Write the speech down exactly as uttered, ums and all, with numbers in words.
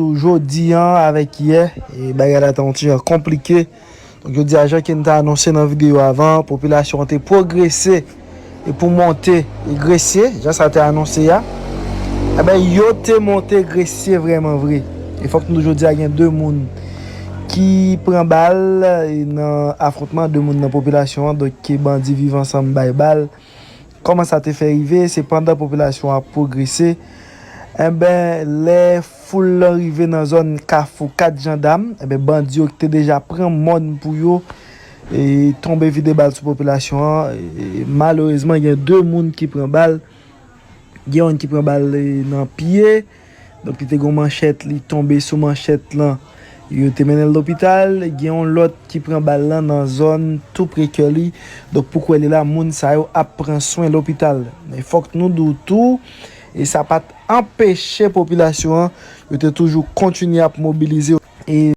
Jodi an avèk yè, e bagay la te yon ti jan konplike. Donk, jodi a, jan ke n te anonse nan videyo avan, popilasyon an te pwogrese e pou monte e Gresye, jan sa te anonse a. Eben, yo te monte Gresye vrèman vre. E fòk nou di jodi a gen de moun ki pran bal e nan afwontman, de moun nan popilasyon an, donk ke bandi Viv Ansanm bay bal. Kòman sa te fè rive? Se pandan popilasyon an ap pwogrese, enben, lè foul lan rive nan zòn Kafou Kat Jandam, enben, bandi yo ki te deja pran mòn pou yo e tonbe vide bal sou popilasyon an. E, malerezman, gen de moun ki pran bal. Gen youn ki pran bal e, nan pye. Donk, li te gen yon manchèt, li tonbe sou manchèt lan. Yo te mennen l lopital. Gen yon lòt ki pran bal lan nan zòn tou pre kè li. Donk, pou kwè li la, moun sa yo ap pran swen lopital. Men fòk nou di w tou, e sa pa t anpeche popilasyon an, yo te toujou kontinye ap mobilize. E